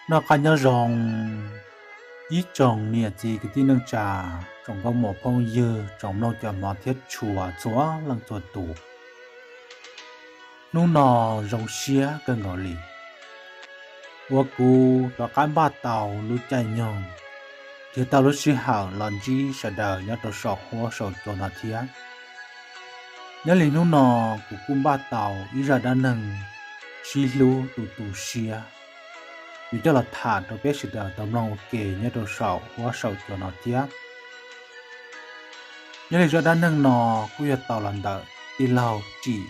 Noj qab nyob zoo ib tsoom niam txiv kwv tij neej tsa, tsoom nkauj muam phooj ywg, tsoom mloog cov hmov thiab tshua txhua leej txhua tus. Hnub no zoo siab kawg nkaus li uas kuv rov qab npaj tau lub caij nyoog, nrhiav tau lub sij hawm los ntsib sawv daws nyob rau saum huab saum cua no thiab. Nyob li hnub no kuv kuj npaj tau ib zaj dab neeg sib hlub tu tu siab, yuav coj los tham rau peb sawv daws tau mloog ua ke nyob rau saum huab saum cua no thiab. Nyob li zaj dab neeg no kuj yog tau los ntawm tij laug Tsim.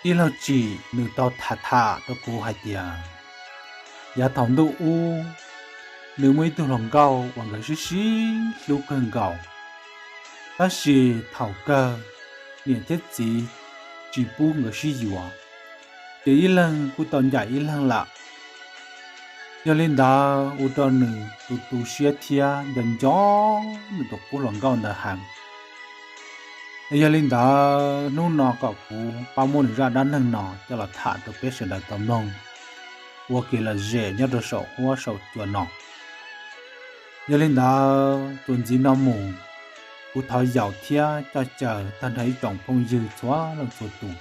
Tij laug Tsim nws tau tham tham rau kuv hais tias, yav thaum ntuj ub, nws muaj ib tug hluas nkauj uas nkawd sib sib hlub kawg nkaus, tab sis thaum kawg niam thiab txiv tsis pub nkawd sib yuav, ces ib leeg kuj tau ncaim ib leeg lawm. Yog li ntawd ua rau nws tu tu siab thiab nco nco nws tus qub hluas nkauj ntawd heev. Yog li ntawd hnub no kom kuv pab muab nws zaj dab neeg no coj los tham rau peb sawv daws tau mloog ua kev lom zem nyob rau saum huab saum cua no. Yog li ntawd txuas ntxiv no mus, kuv thov yaum thiab coj caw tag nrho ib tsoom phooj ywg txhua leej txhua tus,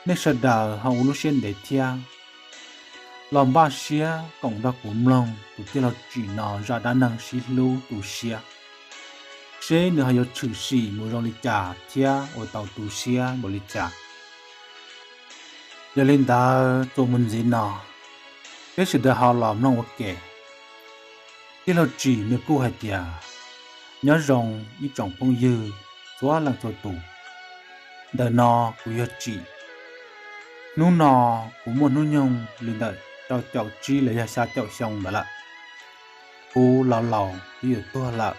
nej sawv daws ho ua lub siab ntev thiab los npaj siab koom nrog kuv mloog tus tij laug Tsim no zaj dab neeg sib hlub tu siab, seb nws ho yuav tshwm sim mus zoo li cas thiab ua tau tu siab npaum li cas. Yog li ntawd txuas mus ntxiv no, peb sawv daws ho los mloog ua ke. Tij laug Tsim nws kuj hais tias, nyob zoo ib tsoom phooj ywg txhua leej txhua tus, ntawm no kuv yog Tsim. Hnub no kuv muaj hnub nyoog li ntawm rau caum tsib los yog xya caum xyoo ntawd lawm. Kuv laus laus twb yuav tuag lawm,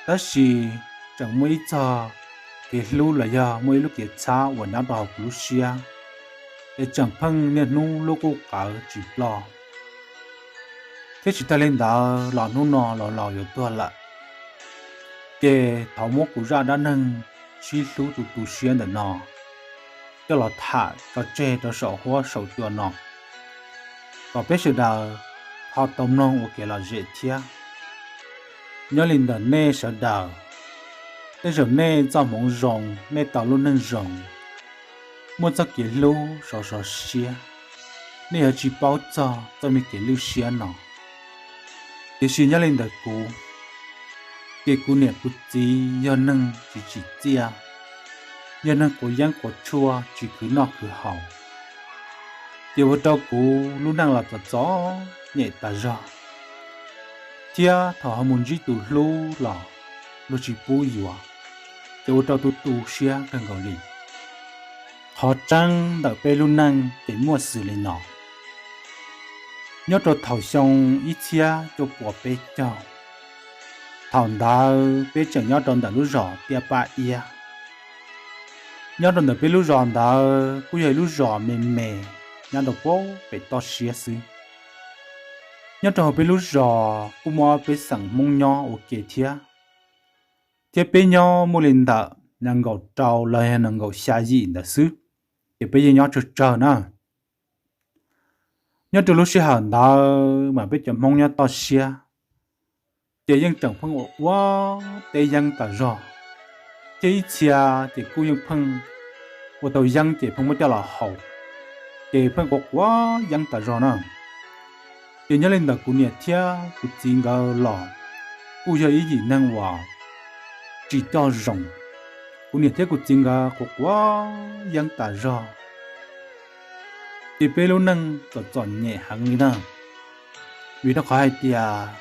tab sis tseem muaj ib txog kev hlub los yog muaj ib lub kev txhab uas nyob rau hauv kuv lub siab, es tseem pheej niaj hnub lub qub qawv tsis ploj. Thiab tsis tag li ntawd los hnub no laus laus yuav tuag lawm, ces thov muab kuv zaj dab neeg sib hlub tu tu siab ntawm no coj los tham tso tseg rau saum huab saum cua no, kom peb sawv daws ho tau mloog ua kev lom zem thiab. Nyob li ntawm nej sawv daws, tej zaum nej txoj hmoov zoo, nej tau lub neej zoo, muaj txoj kev hlub sov sov siab, nej yuav tsis paub txog txoj me kev lwj siab no. Tiam sis nyob li ntawm kuv, ces kuv niam kuv txiv yog neeg tsis tsim txiaj, yog neeg quav yeeb quav tshuaj tsis khwv noj khwv haus, ces ua rau kuv lub neej los txom txom nyem tas zog, thiab thaum ho mus ntsib tus hlub los luag tsis pub yuav, ces ua rau tu tu siab kawg nkaus li. Qhov tseeb ntawm peb lub neej ces muaj xws li no. Nyob rau thaum xyoo ib txhiab cuaj puas peb caug, thaum ntawd peb tseem nyob rau ntawm lub zos Tiaj Paj Iab. Nyob rau ntawm peb lub zos ntawd kuj yog ib lub zos me me nyob rau pem toj siab xwb. Nyob rau hauv peb lub zos kuj muaj peb xeem Hmoob nyob ua ke thiab, thiab peb nyob muaj li ntawm nees nkaum rau los yog nees nkaum xya yim ntawd xwb, ces peb yeej nyob tsawg tsawg na. Nyob rau lub sij hawm ntawd mas peb cov Hmoob nyob toj siab ces yeej tseem pheej ua ua teb yeeb tas zog, thiab ib txhia ces kuj yeej pheej ua tau yeeb ces pheej muab coj los haus, ces pheej quav quav yeeb tas zog na. Ces nyob li ntawm kuv niam thiab kuv txiv nkawd los kuj yog ib yim neeg uas tsis coj zoo. Kuv niam thiab kuv txiv nkawd quav quav yeeb tas zog, ces peb lub neej txom txom nyem heev li na. Vim rau qhov hais tias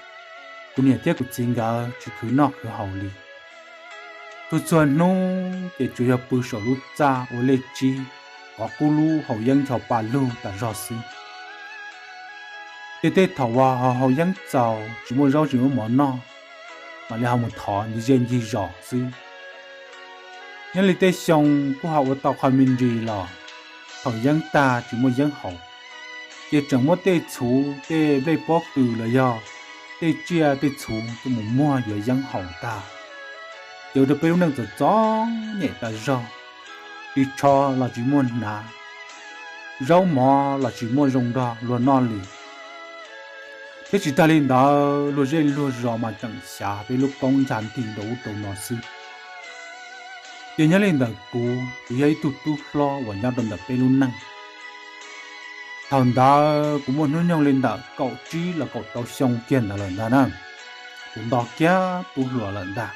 kuv niam thiab kuv txiv nkawd tsis khwv noj khwv haus li. Txhua txhua hnub ces tsuas yog pw saum lub txaj ua lej tsib, qov qub lub haus yeeb ncho pa lug tas zog xwb. Ces tej thaum uas ho haus yeeb txaus tsis muaj zaub tsis muaj mov noj, mam li ho mus thov ncig zej ncig zos xwb. Nyob li tej xyoo kuj ho ua tau qho me ntsis los thaum yeeb tag tsis muaj yeeb haus, ces tseem muab tej txhuv tej nplej pob kws los yog tej tsiaj tej txhuv coj mus muag yuav yeeb haus tag, ces ua rau peb lub neej txom txom nyem tas zog, ris tsho los tsis muaj hnav, zaub mov los tsis muaj zoo nrog luag noj li. Thiab tsis tag li ntawd, luag zej luag zos mas tseem xyav peb lub koob ncha nti rau ub rau no xwb. Ces nyob li ntawm kuv, kuv yog ib tug tub hlob uas nyob rau ntawm peb lub neej. Thaum ntawd kuv muaj hnub nyoog li ntawm kaum tsib los kaum rau xyoo kiag ntawd lawm ntag na. Kuv nto kiag tub hluas lawm ntag.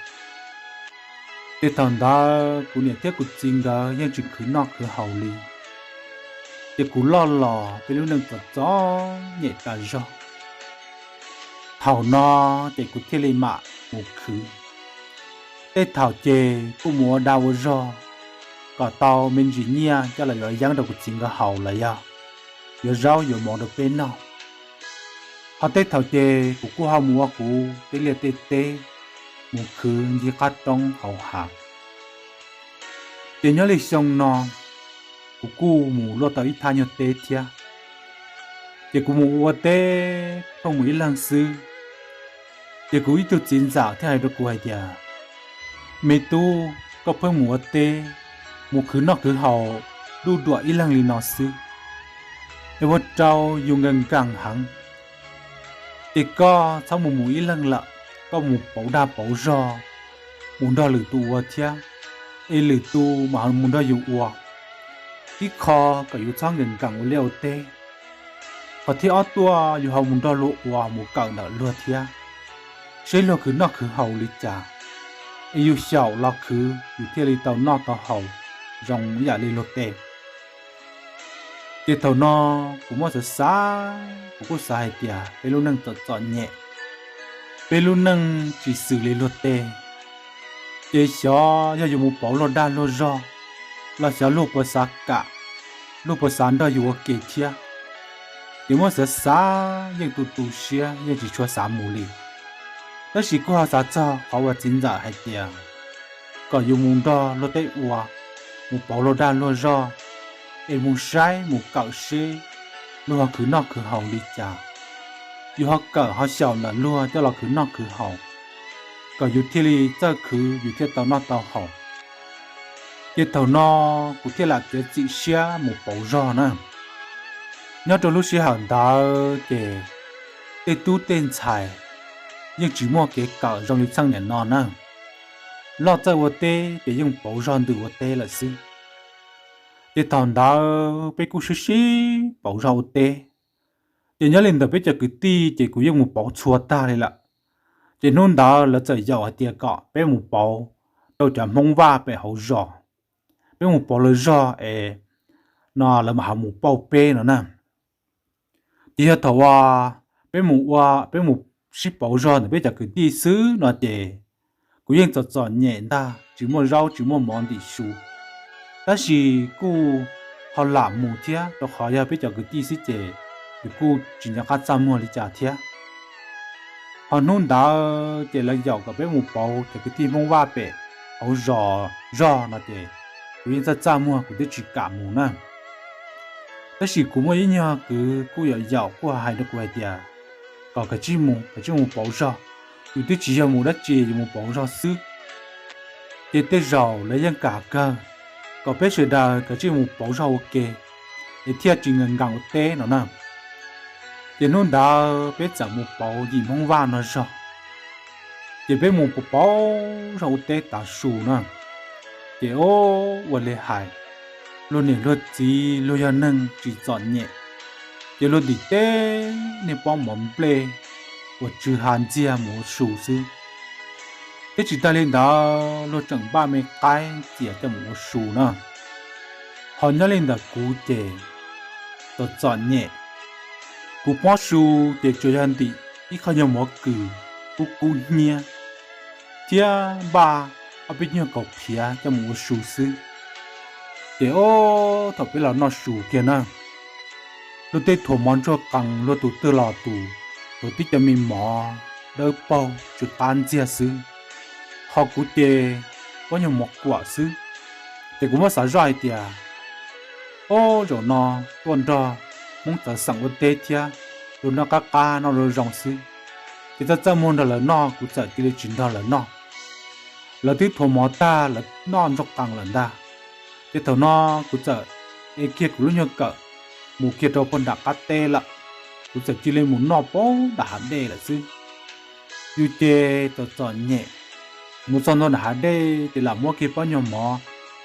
Ces thaum ntawd kuv niam thiab kuv txiv nkawd yeej tsis khwv noj khwv haus li, ces kuv loj los peb lub neej txom txom nyem tas zog. Thaum no ces kuv thiaj li mam mus khwv. Tej thaum ces kuj mus ua dag ua zog kom tau me ntsis nyiaj coj los yuav yeeb rau kuv txiv nkawd haus los yog yuav zaub yuav mov rau peb noj. Ho tej thaum ces kuv kuj ho mus ua kuv tej liaj tej teb, mus khwv ncig qab roob hauv hav. Ces nyob li xyoo no, kuv kuj mus luaj tau ib thaj nyuag teb thiab. Ces kuv mus ua teb pheej mus ib leeg xwb. Ces kuv ib tug txiv ntxawm thiaj hais rau kuv hais tias, me tub, koj pheej mus ua teb, mus khwv noj khwv haus, duj duam ib leeg li no xwb, es ua rau yus nkees nkees heev. Ces koj txhob mus mus ib leeg lawm, koj mus pauv dag pauv zog, mus nrog lwm tus ua thiab, es lwm tus mam mus nrog yus ua. Ib qho kom yus txhob nkees nkees ua liaj ua teb. Qhov thib ob tuaj yus ho mus nrog luag ua, mus kawm ntawm luag thiab, seb luag khwv noj khwv haus li cas, es yus xyaum los khwv yus thiaj li tau noj tau haus zoo ib yam li luag tej. Ces thaum no kuv muab xav xav, kuv kuj xav hais tias peb lub neej txom txom nyem, peb lub neej tsis xws li luag tej. Ces xyov yog yus mus pauv luag dag luag zog los xyov luag puas xav kam, luag puas xav nrog yus ua ke thiab. Ces muab xav xav yeej tu tu siab yeej tsis tshua xav mus li. Tab sis kuj ho xav txog qhov uas txiv ntxawm hais tias kom yus mus nrog luag tej ua, mus pauv luag dag luag zog, es mus saib mus kawm seb luag ho khwv noj khwv haus li cas. Yus ho kawm ho xyaum ntawm luag coj los khwv noj khwv haus, kom yus thiaj li txawj khwv yus thiaj tau noj tau haus. Ces thaum no kuv thiaj lam txiav txim siab mus pauv zog na. Nyob rau lub sij hawm ntawd ces tej tub tej ntxhais yeej tsis muaj kev kawm zoo li txheej niam no na. Loj txawj ua teb ces yeej pauv zog ntws ua teb lawm xwb. Ces thaum ntawd peb kuj sib sib pauv zog ua teb. Ces nyob li ntawm peb cov kwv tij ces kuv yeej mus pauv txhua tag li lawm. Ces hnub ntawd lawv txawm yaum hais tias kom peb mus pauv rau cov Hmoob Vaj pem hauv zos, peb mus pauv lawv zog es no lawv mam ho mus pauj peb no na. Ces yog thaum uas peb mus ua, peb mus sib pauv zog ntawm peb cov kwv tij xwb no ces kuv yeej txom txom nyem ntag, tsis muaj zaub tsis muaj mov ntim su. Tab sis kuj ho lam mus thiab, rau qhov yog peb cov kwv tij xwb ces yus kuj tsis nco qab txaj muag li cas thiab. Ho hnub ntawd ces lawv yaum kom peb mus pauv cov kwv tij Hmoob Vaj pem hauv zos zog no ces kuv yeej txaj txaj muag, kuv twb tsis kam mus na. Tab sis kuv muaj ib nyuag kwv kuj yaum yaum kuj hais rau kuv hais tias kom kav tsij mus, kav tsij mus pauv zog, yus twb tsis yog mus dab tsi, yus mus pauv zog xwb. Ces tej zaum lawv yeej kam kawg, kom peb sawv daws kav tsij mus pauv zog ua ke es thiaj tsis nkees nkees ua teb no na. Ces hnub ntawd peb txawm mus pauv yim Hmoob Vaj no zog. Ces peb mus pauv zog ua teb tav su na. Ces o, ua li hais, luag niam luag txiv luag yog neeg tsis txom nyem, ces luag ntim teb niag pob mov nplej uas tsw ha ntxiag mus ua su xwb. Thiab tsis tas li ntawd luag tseem npaj me qaib txias coj mus ua su na. Ho nyob li ntawm kuv ces txom txom nyem, kuv pob su ces tsuas yog ntim ib qho nyuag mov kws kub kub hnyiab thiab npaj ob peb nyuag kaus phiav coj mus ua su xwb. Ces o, thaum peb los noj su kiag na, luag tej thuav mov ntsuag qees luag tus twg los tus, thuav tib co me mov dawb paug tsw qab ntxiag xwb. Ho kuv ces pob nyuag mov kuam xwb. Ces kuv muab xav zoj hais tias, o, zaum no tuaj nrog Hmoob txawv xeem ua teb thiab, luag noj qab qab noj zoo zoo xwb, ces txaj txaj muag nrog lawv noj, kuv txawm cia li tsis nrog lawv noj. Lawv twb thuav mov tag lawv noj ntsuag qees lawm ntag. Ces thaum no kuv txawm ev kiag kuv lub nyuag kawm mus kiag rau puag nram qab teb lawm. Kuv txawm cia li mus noj puag nram hav dej lawm xwb. Yus ces txom txom nyem, mus txog ntua nram hav dej ces lam muab kiag pob nyuag mov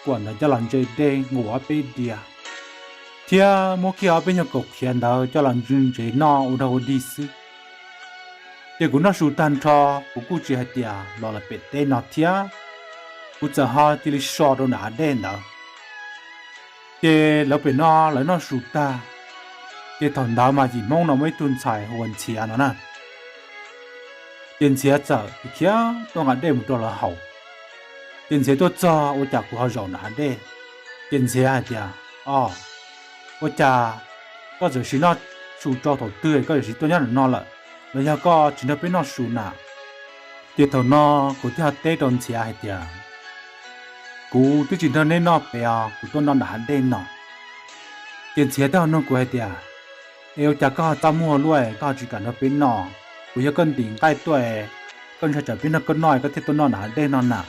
kuam ntawd coj los ntse dej nqus ob peb diav, thiab muab kiag ob peb nyuag kaum qhiav ntawd coj los ntse ntsev noj ua dog ua dig xwb. Ces kuv noj su tag nrho, kuv kuj tsis hais tias los lawm pem teb no thiab, kuv txawm ho cia li so rau nram hav dej ntawd. Ces lawv pem no lawv noj su tag, ces thaum ntawd mas yim Hmoob no muaj ib tug ntxhais hu ua Ntxhiav no na. Ces Ntxhiav txawm khiav tuaj nqa dej mus rau lawv haus. Ces Ntxhiav tuaj txog ua cas kuv ho zaum nram hav dej. Ces Ntxhiav hais tias, O, ua cas koj txawm sim noj su tso thaum twg koj yuav sim tuaj nyob nram no lawm, los yog koj tsis nrog peb noj su na? Ces thaum no kuv thiaj ho teb rau Ntxhiav hais tias, Kuv twb tsis nrog nej noj pem os, kuv tuaj noj nram hav dej no. Ces Ntxhiav thiaj ho nug kuv hais tias, Es ua cas koj ho txaj muag luaj koj ho tsis kam nrog peb noj? Puas yog koj ntim nqaij tuaj, koj ntshai tsam peb nrog koj noj koj thiaj tuaj noj nram hav dej no na?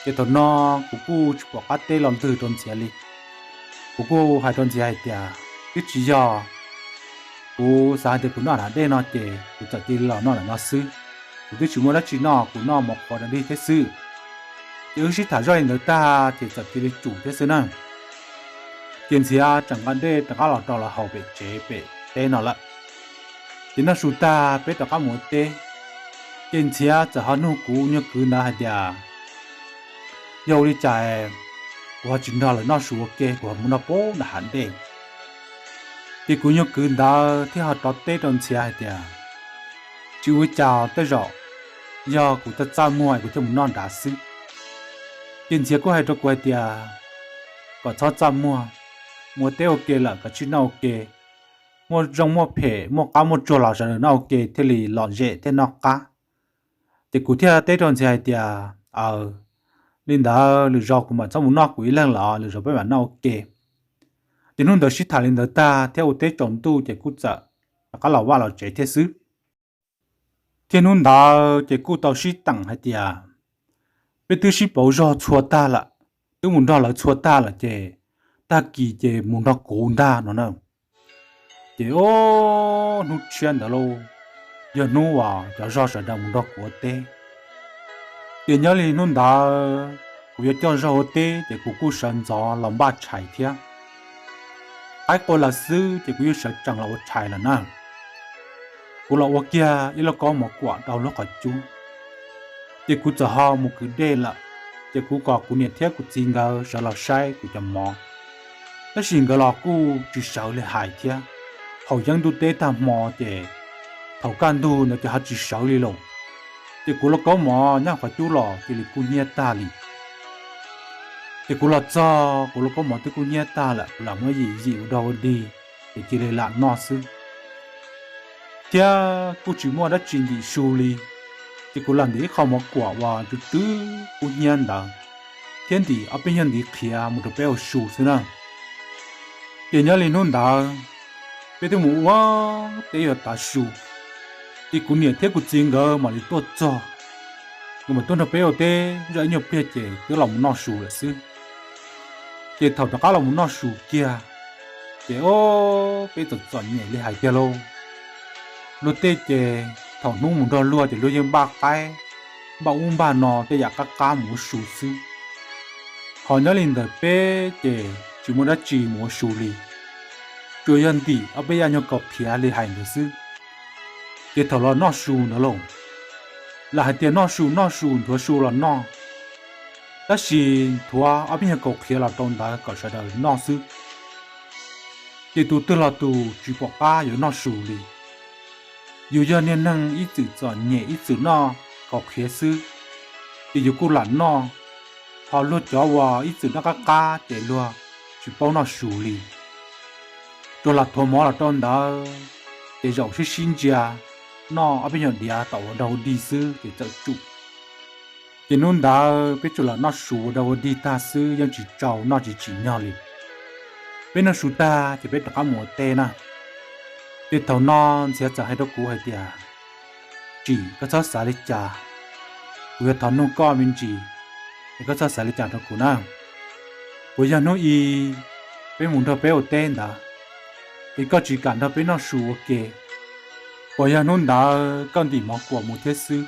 Ces thaum no kuv kuj tsis pom qab teb lo lus rau Ntxhiav li. Kuv kuj hais rau Ntxhiav hais tias, Twb tsis yog, kuv xav hais tias kuv noj nram hav dej no ces kuv txawm cia li los noj nram no xwb. Kuv twb tsis muaj dab tsi noj, kuv noj mov qhuav dog dig thiab xwb. Ces wb sib tham zoj li ntawd tag ces txawm cia li tsum thiab xwb na. Ces Ntxhiav tseem nqa dej rov qab los rau lawv haus pem tsev pem teb no lawm. Ces noj su tag peb rov qab mus ua teb. Ces Ntxhiav txawm ho nug kuv nyuag kwv ntawd hais tias, Yog ua li cas kuv ho tsis nrog lawv noj su ua ke, kuv ho mus noj puag nram hav dej? Ces kuv nyuag kwv ntawd thiaj ho rov teb rau Ntxhiav hais tias, Tsis ua cas, tej zaum yog kuv txaj txaj muag es kuv thiaj mus noj nrad xwb. Ces Ntxhiav kuj hais rau kuv hais tias, Kom txhob txaj muag, mus ua teb ua ke lawm kom tsij noj ua ke. Muaj zoo muaj phem, muaj qab muaj tsuag los sawv daws noj ua ke thiaj li lom zem thiaj noj qab. Ces kuv thiaj teb rau Ntxhiav hais tias, Aws, li ntawd lwm zaus kuv mam txhob mus noj kuv ib leeg lawm, lwm zaus peb mam noj ua ke. Ces hnub ntawd sib tham li ntawd tag thiab ua teb tsaus ntuj ces kuj txawm rov qab los vaj los tsev thiab xwb. Thiab hnub ntawd ces kuj tau sib teem hais tias, Peb twb sib pauv zog txhua tag lawm, twb mus nrog lawv txhua tag lawm ces tag kis ces mus nrog kuv ntag no na. Ces o, hnub tshiab ntawd lauj, yog hnub uas cov zog sawv daws mus nrog kuv ua teb. Ces nyob li hnub ntawd kuv yuav coj zog ua teb ces kuv kuj sawv ntxov los npaj tshais thiab. Qaib qua lawm xwb ces kuv yeej sawv tsees los ua tshais lawm na. Kuv los ua kiag ib lauj kaub mov kuam rau lub qhov cub, ces kuv txawm ho mus kwv dej lawm. Ces kuv kom kuv niam thiab kuv txiv nkawd sawv los saib kuv cov mov, tab sis nkawd los kuj tsis sawv li hais thiab. Haus yeeb ntuj teb tag hmo ces thaum kaj ntug ntawd ces ho tsis sawv li lauj. Ces kuv lauj kaub mov nyob qhov cub los cia li kub hnyiab tag li. Ces kuv los txog kuv lauj kaub mov twb kub hnyiab tag lawm, kuv lam muab yim yim ua dog ua dig, ces cia li lam noj xwb. Thiab kuj tsis muaj dab tsi ntim su li, ces kuv lam ntim ib qho mov kuam uas tsw tsw kub hnyiab ntawd, thiab ntim ob peb nyuag ntiv qhiav mus rau peb ua su xwb na. Ces nyob li hnub ntawd, peb twb mus ua teb yuav tav su, ces kuv niam thiab kuv txiv nkawd mam li tuaj txog. Nkawd mam tuaj nrog peb ua teb zoj ib nyuag pliag ces twb los mus noj su lawm xwb. Ces thaum rov qab los mus noj su kiag, ces o, peb txom txom nyem li hais tiag lauj. Luag tej ces thaum hnub mus nrog luag ces luag yeej npaj qaib, npaj ub npaj no tej yam qab qab mus ua su xwb. Ho nyob li ntawm peb ces tsis muaj dab tsi mus ua su li, tsuas yog ntim ob peb yam nyuag kaus qhiav li hais ntawd xwb. Ces thaum los noj su ntawd lauj, lam hais tias noj su noj su nthuav su los noj, tab sis nthuav ob peb nyuag kaus qhiav los rau ntawd kom sawv daws noj xwb. Ces tus twg los tus tsis pom qab yuav noj su li. Yus yog niag neeg ib txwm txom nyem ib txwm noj kaus qhiav xwb, ces yus kuj lam noj. Ho luag cov uas ib txwm noj qab qab ces luag tsis paub noj su li. Tsuas lam thuav mov los rau ntawd, ces zaum sib sib ntsia, noj ob peb nyuag diav tom ua dog ua dig xwb ces txawm tsum. Ces hnub ntawd peb tsuas lam noj su ua dog ua dig tag xwb, yeej tsis tsau noj tsis tsim nyog li. Peb noj su tag ces peb rov qab mus ua teb na. Ces thaum no Ntxhiav txawm hais rau kuv hais tias, Tsim, koj txhob xav li cas, kuv yuav thov nug koj me ntsis, es koj txhob xav li cas rau kuv na. Puas yog hnub i peb mus nrog peb ua teb ntawd, es koj tsis kam nrog peb noj su ua ke, puas yog hnub ntawd koj ntim mov kuam mus thiab xwb,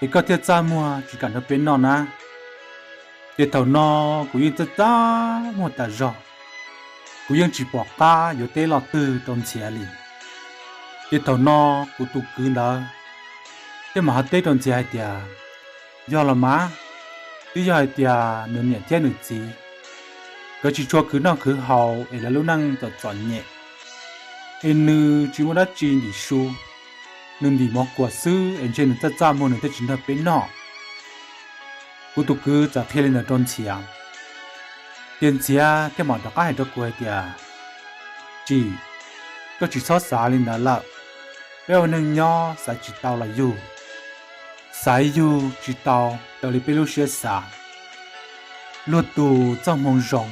es koj thiaj txaj muag tsis kam nrog peb noj na? Ces thaum no kuv yeej txaj txaj muag tas zog, kuv yeej tsis pom qab yuav teb lo twg rau Ntxhiav li. Ces thaum no kuv tus kwv ntawd thiaj mam ho teb rau Ntxhiav hais tias, yog los mas, twb yog hais tias nws niam thiab nws txiv nkawd tsis tshua khwv noj khwv haus es lawv lub neej txom txom nyem, es nws tsis muaj dab tsi ntim su, nws ntim mov kuam xwb es ntshe nws txaj txaj muag nws thiaj tsis nrog peb noj. Kuv tus kwv txawm qhia li ntawd rau Ntxhiav. Ces Ntxhiav thiaj mam rov qab hais rau kuv hais tias, Tsim, koj tsis txhob xav li ntawd lawm. Peb ua neeg nyob xav tsis tau los yug, xav yug tsis tau raws li peb lub siab xav. Luag tus txoj hmoo zoo,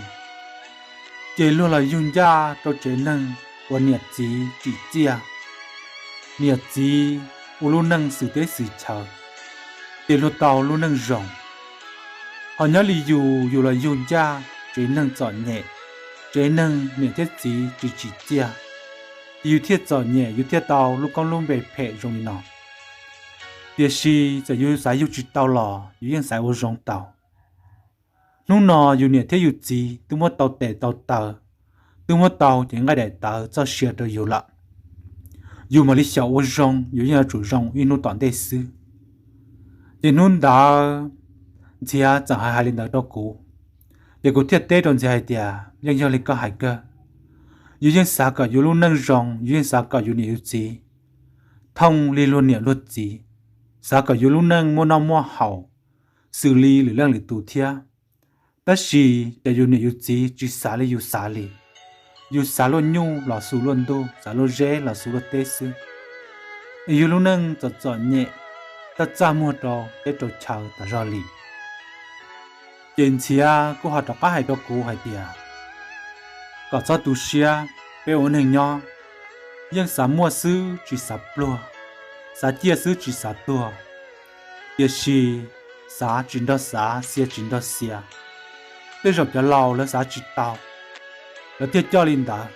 ces luag los yug ncaj rau tsev neeg uas niam txiv tsim txiaj, niam txiv ua lub neej xwm teb xwm chaw, ces luag tau lub neej zoo. Ho nyob li yus, yus los yug ncaj tsev neeg txom nyem, tsev neeg niam thiab txiv tsis tsim txiaj, ces yus thiaj txom nyem, yus thiaj tau lub koob lub npe phem zoo li no. Tiam sis txawm yus xav yug tsis tau los yus yeej xav ua zoo tau. Hnub no yus niam thiab yus txiv twb muab tau tes tau taw, twb muab tau cev nqaij daim tawv txoj sia rau yus lawm. Yus mam li xyaum ua zoo, yus yeej yuav tsum zoo ib hnub tom ntej xwb. Ces hnub ntawd Ntxhiav txawm hais hais li ntawd rau kuv, ces kuv thiaj teb rau Ntxhiav hais tias, yeej yog li koj hais kawg. Yus yeej xav kom yus lub neej zoo, yus yeej xav kom yus niam yus txiv thooj li luag niam luag txiv, xav kom yus lub neej muaj noj muaj haus xws li lwm leej lwm tus thiab. Tab sis ces yus niam yus txiv tsis xav li yus xav li. Yus xav luaj nyuj los xu luaj ntuj, xav luaj zeb los xu luaj teb xwb. Es yus lub neej txom txom nyem, txaj txaj muag rau teb rau chaw tas zog li. Ces Ntxhiav kuj ho rov qab hais rau kuv hais tias, kom txhob tu siab, peb ua neeg nyob yeej xav muaj xwb tsis xav pluag, xav ciaj xwb tsis xav tuag. Tiam sis xav tsis nrog xav, xia tsis nrog xia. Tej zaum cov laus lawv xav tsis tau, lawv thiaj coj li ntawd.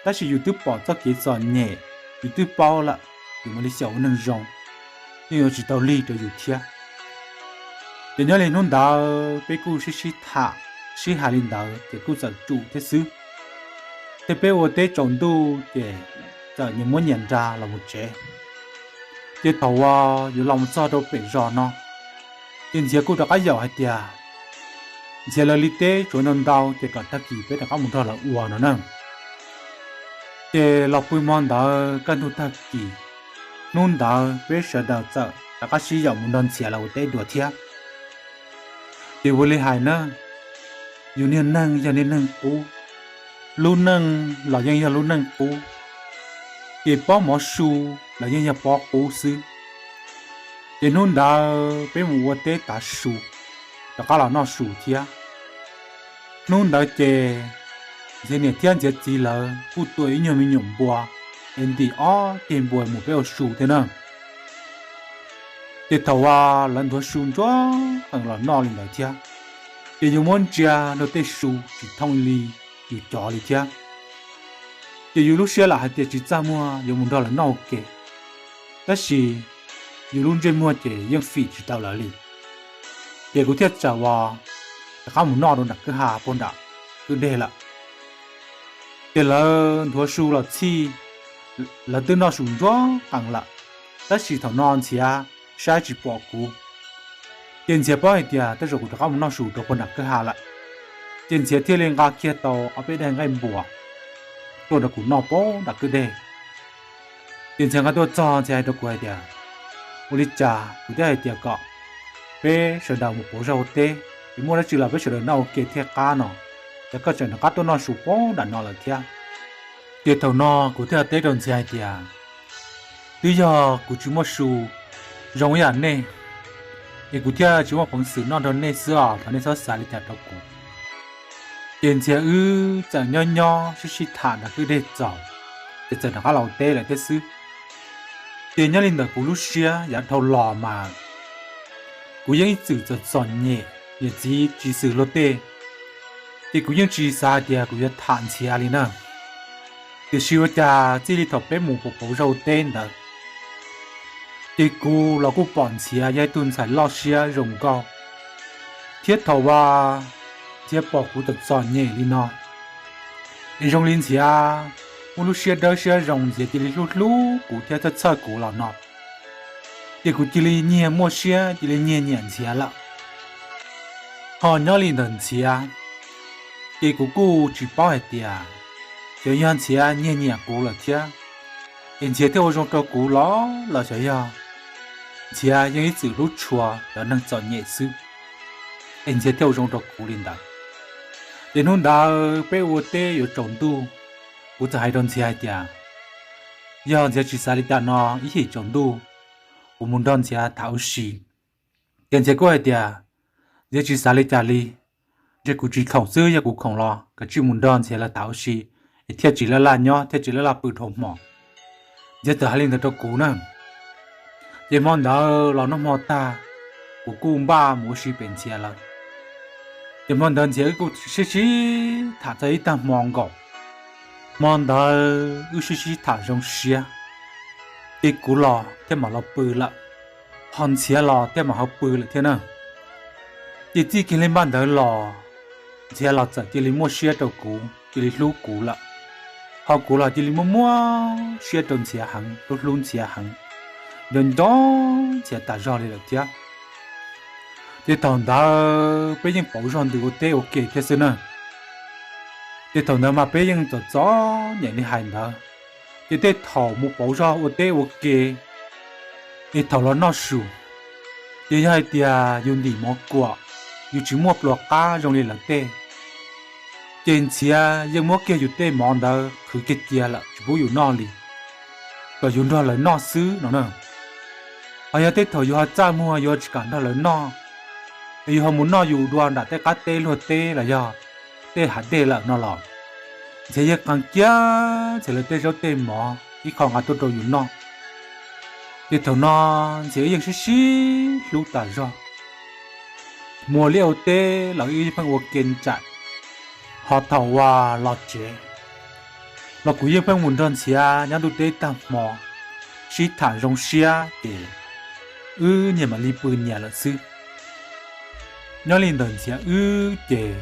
Tab sis yus twb pom txoj kev txom nyem, yus twb paub lawm, yus mam li xyaum ua neeg zoo, yeej yuav tsis tau lig rau yus thiab. Ces nyob li hnub ntawd peb kuj sib sib tham, sib hais li ntawd ces kuj txawm tsum thiab xwb. Thiab peb ua teb tsaus ntuj ces txawm nyias muab nyias nra los mus tsev. Ces thaum uas yuav los mus txog rau pem zos no, ces Ntxhiav kuj rov qab yaum hais tias, Ntxhiav, lawv li teb tsuav ntau ntau ces kom tag kis peb rov qab mus nrog lawv ua no na. Ces los pw hmo ntawd kaj ntug tag kis, hnub ntawd peb sawv daws txawm rov qab sib yaum mus nrog Ntxhiav lawv ua teb dua thiab. Ces ua li hais na, yus niag neeg yog niag neeg qub, lub neej los yeej yog lub neej qub, ces pob mov su los yeej yog pob qub xwb. Ces hnub ntawd peb mus ua teb tav su, rov qab los noj su thiab. Hnub ntawd ces Ntxhiav niam thiab Ntxhiav txiv lawv kuj tua ib nyuag me nyuam npua, es ntim ob ceg npua mus peb ua su thiab na. Ces thaum uas lawv nthuav su ntsuag qees los noj li ntawd thiab, ces yus muab ntsia luag tej su tsis thooj li yus cov li thiab. Ces yus lub siab lam hais tias tsis txaj muag yuav mus nrog lawv noj ua ke, tab sis yus lub ntsej muag ces yeej fim tsis tau lawv li. Ces kuv thiaj tsam uas rov qab mus noj rau nram kwj ha puag nram kwj deg lawm. Ces lawv nthuav su los txhij, lawv twb noj su ntsuag qees lawm, tab sis thaum no Ntxhiav saib tsis pom kuv. Ces Ntxhiav paub hais tias tej zaum kuv rov qab mus noj su rau puag nram kwj ha lawm. Ces Ntxhiav thiaj li nqa kiag tau ob peb daim nqaij npua tuaj rau kuv noj puag nram kwj deg. Ces Ntxhiav nqa tuaj txog, Ntxhiav hais rau kuv hais tias, ua li cas kuv thiaj hais tias kom peb sawv daws mus pauv zog ua teb, es muaj dab tsi los peb sawv daws noj ua ke thiaj qab no, ces koj tseem rov qab tuaj noj su puag nram no lawm thiab. Ces thaum no kuv thiaj teb rau Ntxhiav hais tias, twb yog kuv tsis muaj su zoo ib yam nej, es kuv thiaj tsis muaj peev xwm noj nrog nej xwb os, thov nej txhob xav li cas rau kuv. Ces Ntxhiav wb txawm nyob nyob sib sib tham nram kwj deg txaus, ces txawm rov qab los teb lawm thiab xwb. Ces nyob li ntawm kuv lub siab yav dhau los mas kuv yeej ib txwm txom txom nyem, niam txiv tsis xws luag tej, ces kuv yeej tsis xav hais tias kuv yuav tham Ntxhiav li na. Tiam sis ua cas txij li thaum peb mus pauv zog ua teb ntawd, ces kuv los kuj pom Ntxhiav yog ib tug ntxhais loj siab zoo nkauj, thiab thaum uas Ntxhiav pom kuv txom txom nyem li no, es zoo li Ntxhiav muaj lub siab dawb siab zoo, Ntxhiav cia li hlub hlub kuv thiab txhawj txhawj kuv los no, ces kuv cia li nyiag muaj siab, cia li nyiag nyiam Ntxhiav lawm. Ho nyob li ntawm Ntxhiav, ces kuv kuj tsis paub hais tias xyov yog Ntxhiav nyiag nyiam kuv lawm thiab, es Ntxhiav thiaj ua zoo rau kuv los, los xyov yog Ntxhiav yeej ib txwm hlub tshua cov neeg txom nyem xwb, es Ntxhiav thiaj ua zoo rau kuv li ntawd. Ces hnub ntawd peb ua teb yuav tsaus ntuj, kuv txawm hais rau Ntxhiav hais tias, yog Ntxhiav tsis xav li cas no, ib chim tsaus ntuj kuv mus nrog Ntxhiav tham ua si. Ces Ntxhiav kuj hais tias Ntxhiav tsis xav li cas li, ntshe kuv tsis khoom xwb, yog kuv khoom los kav tsij mus nrog Ntxhiav lawv tham ua si, es thiaj tsis laj laj nyob, thiaj tsis laj laj pw dhau hmo. Ntxhiav txawm hais li ntawd rau kuv na. Ces hmo ntawd los noj hmo tag, kuv kuj npaj mus ua si pem Ntxhiav lawm. Ces hmo ntawd Ntxhiav wb kuj sib sib tham txog ib tag hmo nkaus. Hmo ntawd wb sib sib tham zoo siab, ces kuv los thiaj mam los pw lawm, ho Ntxhiav los thiaj mam ho pw lawm thiab na. Ces txij kiag li npaj ntawd los, Ntxhiav los txawm cia li muaj siab rau kuv, cia li hlub kuv lawm, ho kuv los cia li muaj muaj siab rau Ntxhiav heev, hlub hlub Ntxhiav heev, nco nco Ntxhiav tas zog li lawm thiab. Ces thaum ntawd peb yeej pauv zog ntws ua teb ua ke thiab xwb na. Ces thaum ntawd mas peb yeej txom txom nyem li hais ntawd. Ces tej thaum mus pauv zog ua teb ua ke, es thaum los noj su, ces yog hais tias yus ntim mov kuam, yus tsis muaj pluas qab zoo li lawv tej, ces Ntxhiav yeej muab kiag yus tej mov ntawd qhwv kiag cia lawm tsis pub yus noj li, kom yus nrog lawv noj xwb no na. Ho yog tej thaum yus ho txaj muag yus ho tsis kam nrog lawv noj, es yus ho mus noj yus dua nram tej qab teb luag teb los yog tej hav dej lawm no los, Ntxhiav yeej qee kiag Ntxhiav lawv tej zaub tej mov ib qho nqa tuaj rau yus noj. Ces thaum no Ntxhiav wb yeej sib sib hlub tas zog. Mus ua liaj ua teb los wb yeej pheej ua ke nraim, ho thaum uas los tsev los kuv yeej pheej mus nrog Ntxhiav nyob ntuj teb tag hmo, sib tham zoo siab ces wb nyias mam li pw nyias lawm xwb. Nyob li ntawm Ntxhiav wb ces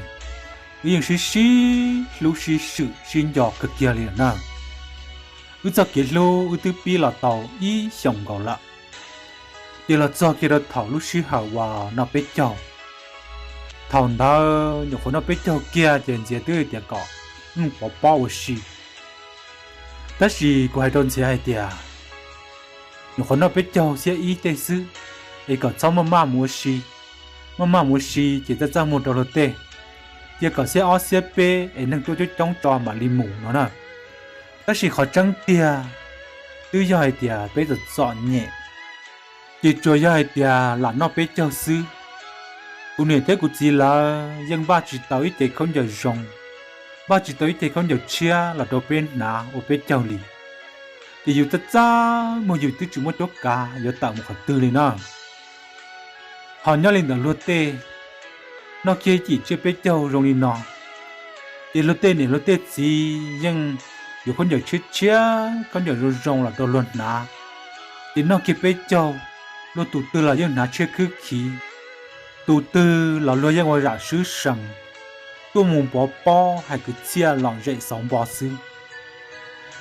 wb yeej sib sib hlub sib swm sib nco kawg kiag li lawm na. Wb txoj kev hlub wb twb pib los tau ib xyoos nkaus lawm, ces los txog kiag rau thaum lub sij hawm uas noj peb caug. Thaum ntawd nyuam qhuav noj peb caug kiag ces Ntxhiav twb tias kom wb pov pob ua si. Tab sis kuv hais rau Ntxhiav hais tias, nyuam qhuav noj peb caug xiab ib tej xwb, es kom txhob maj maj mus ua si. Maj maj mus ua si ces txaj txaj muag rau luag tej, cia kom xiab ob xiab peb es neeg tuaj coob coob tso mam li mus no na. Tab sis qhov tseeb tiag twb yog hais tias peb txom txom nyem, ces tsuas yog hais tias lam noj peb caug xwb. Kuv niam thiab kuv txiv lawv yeej npaj tsis tau ib ce khaub ncaws zoo, npaj tsis tau ib ce khaub ncaws tshiab los rau peb hnav ua peb caug li. Ces yus txaj txaj muag yus twb tsis muaj cuab kav yuav tawm mus qhov twg li na. Ho nyob li ntawm luag tej, noj kiag ib cim tsiaj peb caug zoo li no, ces luag tej niam luag tej txiv yeej yuav khaub ncaws tshiab tshiab khaub ncaws zoo zoo los rau luag hnav. Ces noj kiag peb caug, luag tus twg los yeej hnav tshiab khwb khiv, tus twg los luag yeej ua zam swb sees, tuaj mus pov pob hais kwv txhiaj lom zem xauv npo xwb.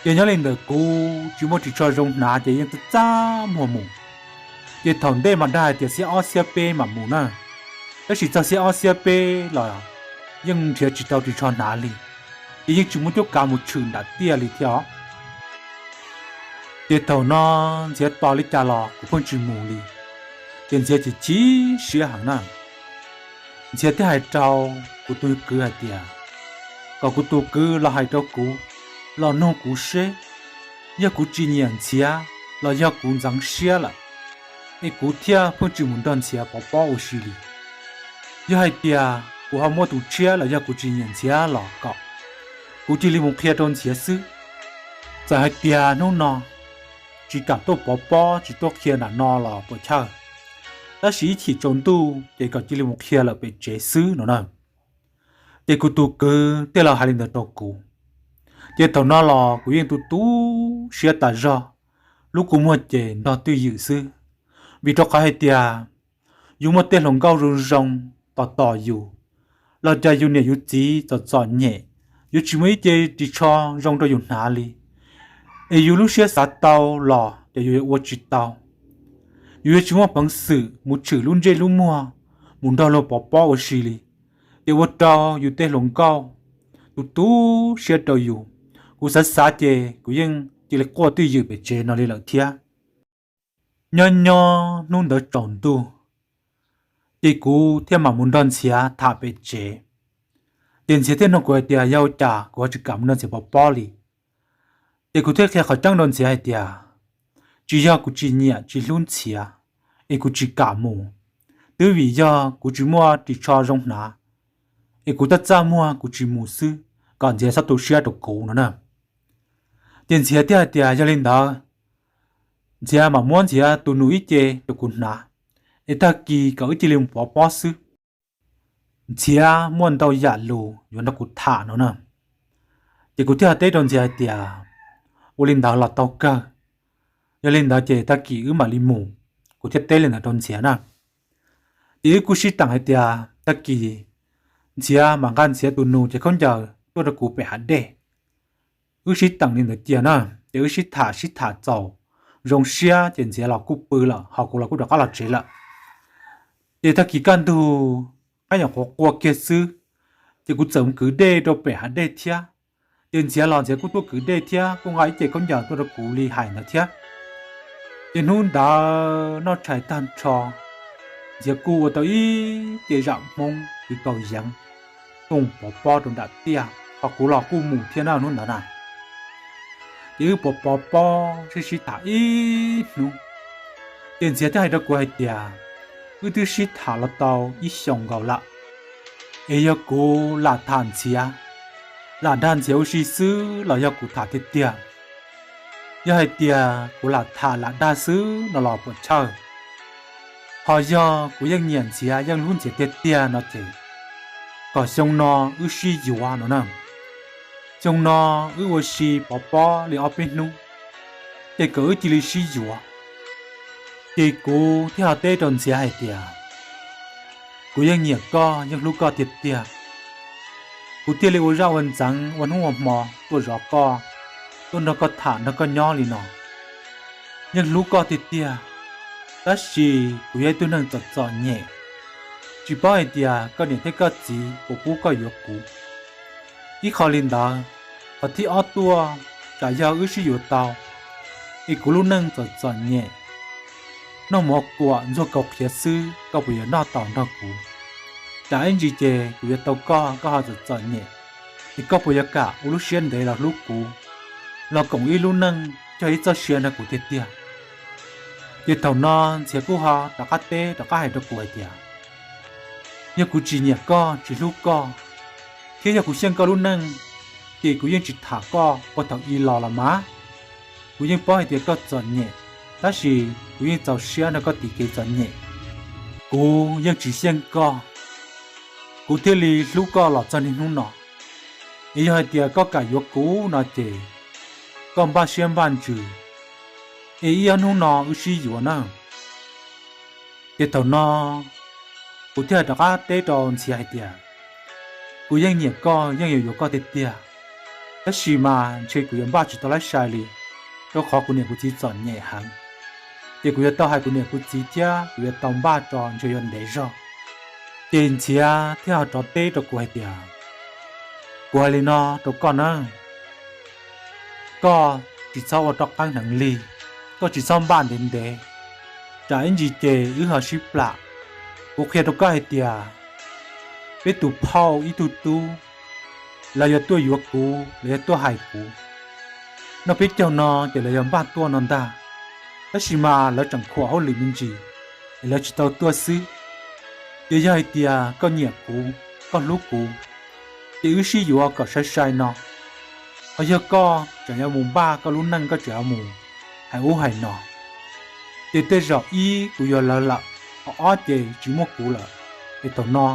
Ces nyob li ntawm kuv tsis muaj ris tsho zoo hnav ces yeej txaj txaj muag mus. Ces thaum ntej mas dag hais tias xiab ob xiab peb mam mus na, tab sis txog xiab ob xiab peb los yeej nrhiav tsis tau ris tsho hnav li, ces yeej tsis muaj cuab kav mus tshwm nram tiaj li thiab os. Ces thaum no Ntxhiav tos li cas los kuv pheej tsis mus li, ces Ntxhiav chim chim siab heev na. Ntxhiav thiaj hais rau kuv tus kwv hais tias, kom kuv tus kwv los hais rau kuv, los nug kuv seb yog kuv tsis nyiam Ntxhiav los yog kuv ntxeev siab lawm, es kuv thiaj pheej tsis mus nrog Ntxhiav pov pob ua si li. Yog hais tias kuv ho muaj tus tshiab los yog kuv tsis nyiam Ntxhiav los kom kuv cia li mus qhia rau Ntxhiav xwb. Txawm hais tias hnub no tsis kam tuaj pov pob tsis tuaj qhia nram no los puas chawj, tab sis ib chim tsaus ntuj ces kom cia li mus qhia lawm pem tsev xwb no na. Ces kuv tus kwv thiaj los hais li ntawd rau kuv. Ces thaum no los kuv yeej tu tu siab tas zog, lub kua muag ces nrog twj ywm xwb, vim rau qhov hais tias yus muaj tej hluas nkauj zoo zoo tos tos yus, los cas yus niam yus txiv txom txom nyem, yuav tsis muaj ib ce ris tsho zoo rau yus hnav li, es yus lub siab xav tau los ces yus yuav ua tsis tau. Yus yuav tsis muaj peev xwm mus tshwm lub ntsej lub muag mus nrog luag pov pob ua si li, ces ua rau yus tej hluas nkauj tu tu siab rau yus. Kuv xav xav ces kuv yeej cia li quaj twj ywm pem tsev no li lawm thiab. Nyob nyob hnub ntawd tsaus ntuj, ces kuv thiaj mam mus nrog Ntxhiav tham pem tsev. Ces Ntxhiav thiaj nug kuv hais tias yog ua cas kuv ho tsis kam mus nrog Ntxhiav pov pob li. Ces kuv thiaj qhia qhov tseeb rau Ntxhiav hais tias tsis yog kuv tsis nyiam tsis hlub Ntxhiav es kuv tsis kam mus, twb vim yog kuv tsis muaj ris tsho zoo hnav, es kuv txaj txaj muag kuv tsis mus xwb, kom Ntxhiav txhob tu siab rau kuv no na. Ces Ntxhiav thiaj hais tias yog li ntawd, Ntxhiav mam muab Ntxhiav tus nus ib ce rau kuv hnav, es tag kis kom wb cia li mus pov pob xwb. Ntxhiav muaj ntau yam lus yuav nrog kuv tham no na. Ces kuv thiaj teb rau Ntxhiav hais tias ua li ntawd los tau kawg, yog li ntawd ces tag kis wb mam li mus. Kuv thiaj teb li ntawd rau Ntxhiav na. Ces wb kuj sib teem hais tias tag kis Ntxhiav mam nqa Ntxhiav tus nus cev khaub ncaws tuaj rau kuv pem hav dej. Wb sib teem li ntawd cia na, ces wb sib tham sib tham txaus zoo siab ces Ntxhiav los kuj pw lawm, ho kuv los kuj rov qab los tsev lawm. Ces tag kis kaj ntug qab nyuam qhuav qua kiag xwb, ces kuv txawm mus kwv dej rau pem hav dej thiab. Ces Ntxhiav los Ntxhiav kuj tuaj kwv dej thiab kuj nqa ib ce khaub ncaws tuaj rau kuv li hais ntawd thiab. Ces hnub ntawd noj tshais tag nrho, Ntxhiav kuj ua tau ib ce zam Hmoob kwv kaus yeev tuaj pov pob rau nram tiaj, ho kuv los kuj mus thiab na hnub ntawd na. Ces wb pov pov pob sib sib tham ib hnub, ces Ntxhiav thiaj hais rau kuv hais tias wb twb sib tham los tau ib xyoos nkaus lawm, es yog kuv lam tham Ntxhiav, lam dag Ntxhiav ua si xwb los yog kuv tham tiag tiag. Yog hais tias kuv lam tham lam dag xwb no los puas chawj, ho yog kuv yeej nyiam Ntxhiav yeej hlub Ntxhiav tiag tiag no ces kom xyoo no wb sib yuav no na. Xyoo no wb ua si pov pob li ob peb hnub, ces kom wb cia li sib yuav. Ces kuv thiaj ho teb rau Ntxhiav hais tias kuv yeej nyiam koj yeej hlub koj tiag tiag, kuv thiaj li ua zaj ua ntxeev ua hnub ua hmo tuaj zov koj, tuaj nrog koj tham nrog koj nyob li no. Yeej hlub koj tiag tiag, tab sis kuv yog ib tug neeg txom txom nyem, tsis paub hais tias koj niam thiab koj txiv puas pub koj yuav kuv. Ib qho li ntawd, qhov thib ob tuaj, tsam yog wb sib yuav tau, es kuv lub neej txom txom nyem, noj mov kuam ntxuag kaus qhiav xwb koj puas yuav noj tau nrog kuv? Tsam ib ntsis ces kuv yuav tau koj, koj ho txom txom nyem, es koj puas yuav kam ua lub siab ntev los hlub kuv, los koom ib lub neej cog ib txoj sia nrog kuv tiag tiag? Ces thaum no Ntxhiav kuj ho rov qab teb rov qab hais rau kuv hais tias, yog kuv tsis nyiam koj tsis hlub koj, thiab yog kuv xyeej koj lub neej, ces kuv yeej tsis tham koj ua thaum ub los los mas. Kuv yeej paub hais tias koj txom nyem, tab sis kuv yeej txaus siab nrog koj tiv kev txom nyem. Kuv yeej tsis xyeej koj, kuv thiaj li hlub koj los txog niaj hnub no. Es yog hais tias koj kam yuav kuv no ces koj npaj siab npaj ntsws, es ib ob hnub no wb sib yuav na. Ces thaum no kuv thiaj rov qab teb rau Ntxhiav hais tias, kuv yeej nyiam koj yeej yuav yuav koj tiag tiag, tab sis mas ntshe kuv yuav npaj tsis tau lab sai li, rau qhov kuv niam kuv txiv txom nyem heev. Ces kuv yuav tau hais kuv niam kuv txiv thiab kuv yuav tau npaj tso ntshe yuav ntev zog. Ces Ntxhiav thiaj ho rov teb rau kuv hais tias, kuv hais li no rau koj na, koj tsis txhob ua rov qeeb hneev li, koj tsis txhob npaj ntev ntev, tsam ib ntsis ces wb ho sib plam. Kuv qhia rau koj hais tias, peb tus phauj ib tug tub, lawv yuav tuaj yuav kuv, lawv yuav tuaj hais kuv, noj peb caug no ces lawv yuav npaj tuaj no ntag, tab sis mas lawv tseem khuam hauj lwm me ntsis, es lawv tsis tau tuaj xwb. Ces yog hais tias koj nyiam kuv, koj hlub kuv, ces wb sib yuav kom sai sai no. Ho yog koj tseem yuav mus npaj koj lub neej, koj tseem yuav mus hais ub hais no, ces tej zaum ib kuv yuav lawv lawm, ho ob ces tsis muaj kuv lawm, es thaum no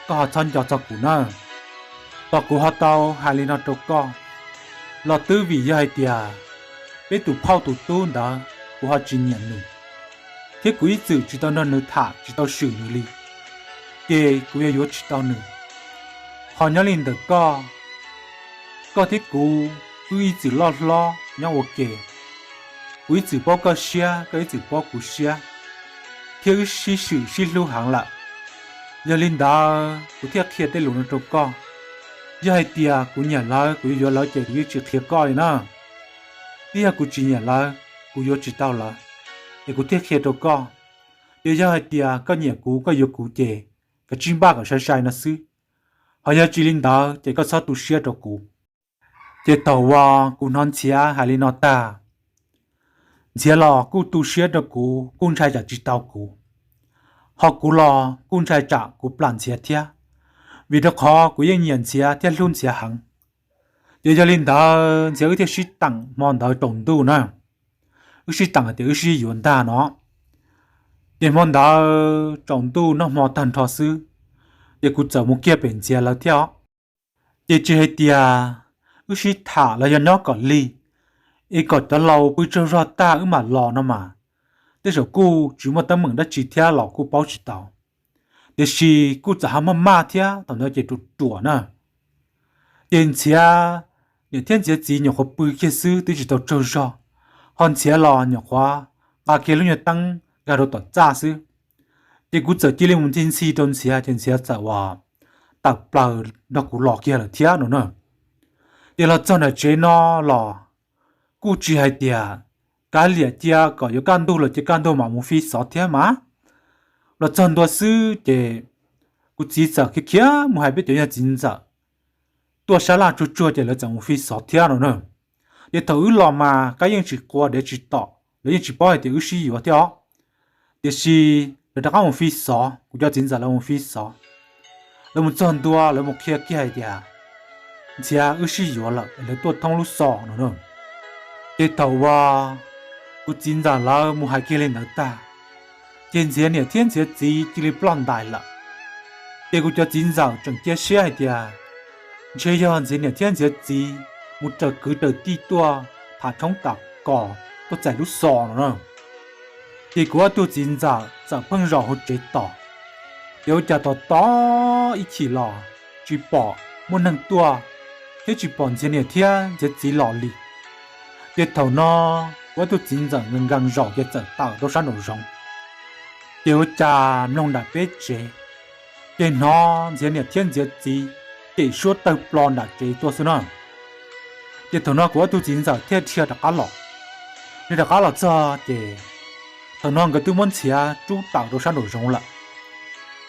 koj ho txhob nco txog kuv na. Thaum kuv ho tau hais li no rau koj, Los twb vim yog hais tias peb tus phauj tus tub ntawd kuv ho tsis nyiam nws, thiab kuv ib txwm tsis tau nrog nws tham tsis tau swm nws li, ces kuv yuav yuav tsis tau nws. Ho nyob li ntawm koj, koj thiab kuv wb ib txwm loj hlob nyob ua ke, kuv ib txwm paub koj siab, koj ib txwm paub kuv siab, thiab wb sib swm sib hlub heev lawm. Yog li ntawd kuv thiaj qhia tej lus no rau koj. Yog hais tias kuv nyiam lawv, kuv yuav yuav lawv ces kuv yeej tsis qhia koj li na. Twb yog kuv tsis nyiam lawv, kuv yuav tsis tau lawv, es kuv thiaj qhia rau koj. Ces yog hais tias koj nyiam kuv, koj yuav kuv ces kav tsij npaj kom sai sai no xwb. Ho yog tsis li ntawd ces koj txhob tu siab rau kuv. Ces thaum uas kuv hnov Ntxhiav hais li no tag, Ntxhiav los kuj tu siab rau kuv, kuj ntshai tsam tsis tau kuv. Ho kuv los kuj ntshai tsam kuv plam Ntxhiav thiab, vim rau qhov kuv yeej nyiam Ntxhiav thiab hlub Ntxhiav heev. Ces yog li ntawd Ntxhiav wb thiaj sib teem hmo ntawd tsaus ntuj na. Wb sib teem hais tias wb sib yuav ntag no. Ces hmo ntawd tsaus ntuj noj hmo tag nrho xwb, ces kuv txawm mus kiag pem Ntxhiav lawv thiab os. Ces tsis hais tias wb sib tham los yog nyob kom lig, es kom cov laus pw tsaug zog tag wb mam los no mas, tej zaum kuj tsis muaj teeb meem dab tsi thiab los kuj paub tsis tau. Tiam sis kuj txawm ho maj maj thiab thaum ntawd ces ruam ruam na. Ces Ntxhiav niam thiab Ntxhiav txiv nyuam qhuav pw kiag xwb twb tsis tau tsaug zog, ho Ntxhiav los nyuam qhuav nqa kiag lub nyuag teeb nkag rau tom txaj xwb. Ces kuv txawm cia li mus ntxhi ntxhi rau Ntxhiav ces Ntxhiav txawm uas tawm plaws nrog kuv los kiag lawm thiab no na. Ces los txog nram tsev no los kuj tsis hais tias kav liam cia kom yuav kaj ntug los cia kaj ntug mam mus fi xov thiab mas. Los txog ntua xwb ces kuv txiv txawm khiav khiav mus hais peb cov yog txiv ntxawm tuaj sab laj tsuag tsuag ces lawv txawm mus fi xov thiab no na. Ces thaum wb los mas kab yeej tsis qua dev tsis tom, lawv yeej tsis paub hais tias wb sib yuav thiab os. Tiam sis lawv rov qab mus fi xov, kuv cov txiv ntxawm lawv mus fi xov, lawv mus txog ntua lawv mus qhia kiag hais tias Ntxhiav wb sib yuav lawm, lawv tuaj thoob lub xov no na. Ces thaum uas kuv txiv ntxawm lawv mus hais kiag li ntawd tag, ces Ntxhiav niam thiab Ntxhiav txiv cia li ploj ntais lawm. Ces kuv cov txiv ntxawm tseem cia siab hais tias ntshe yog Ntxhiav niam thiab Ntxhiav txiv mus raws kwv raws tij tuaj tham tshoob tham kos tuaj txais lub xov no na. Ces kuv ob tug txiv ntxawm txawm pheej zaum hauv tsev tos, ces ua cas tos tos ib chim los tsis pom muaj neeg tuaj, thiab tsis pom Ntxhiav niam thiab Ntxhiav txiv los li. Ces thaum no kuv ob tug txiv ntxawm nkees nkees zaum ces txawm tawm rau sab nraum zoov. Ces ua cas mloog nram peb tsev, ces hnov Ntxhiav niam thiab Ntxhiav txiv cem suab tawg plo nram tsev tuaj xwb na. Ces thaum no kuv ob tug txiv ntxawm thiaj dhia rov qab los. Dhia rov qab los txog ces thaum no nkawd twb muab Ntxhiav rub tawm rau sab nraum zoov lawm.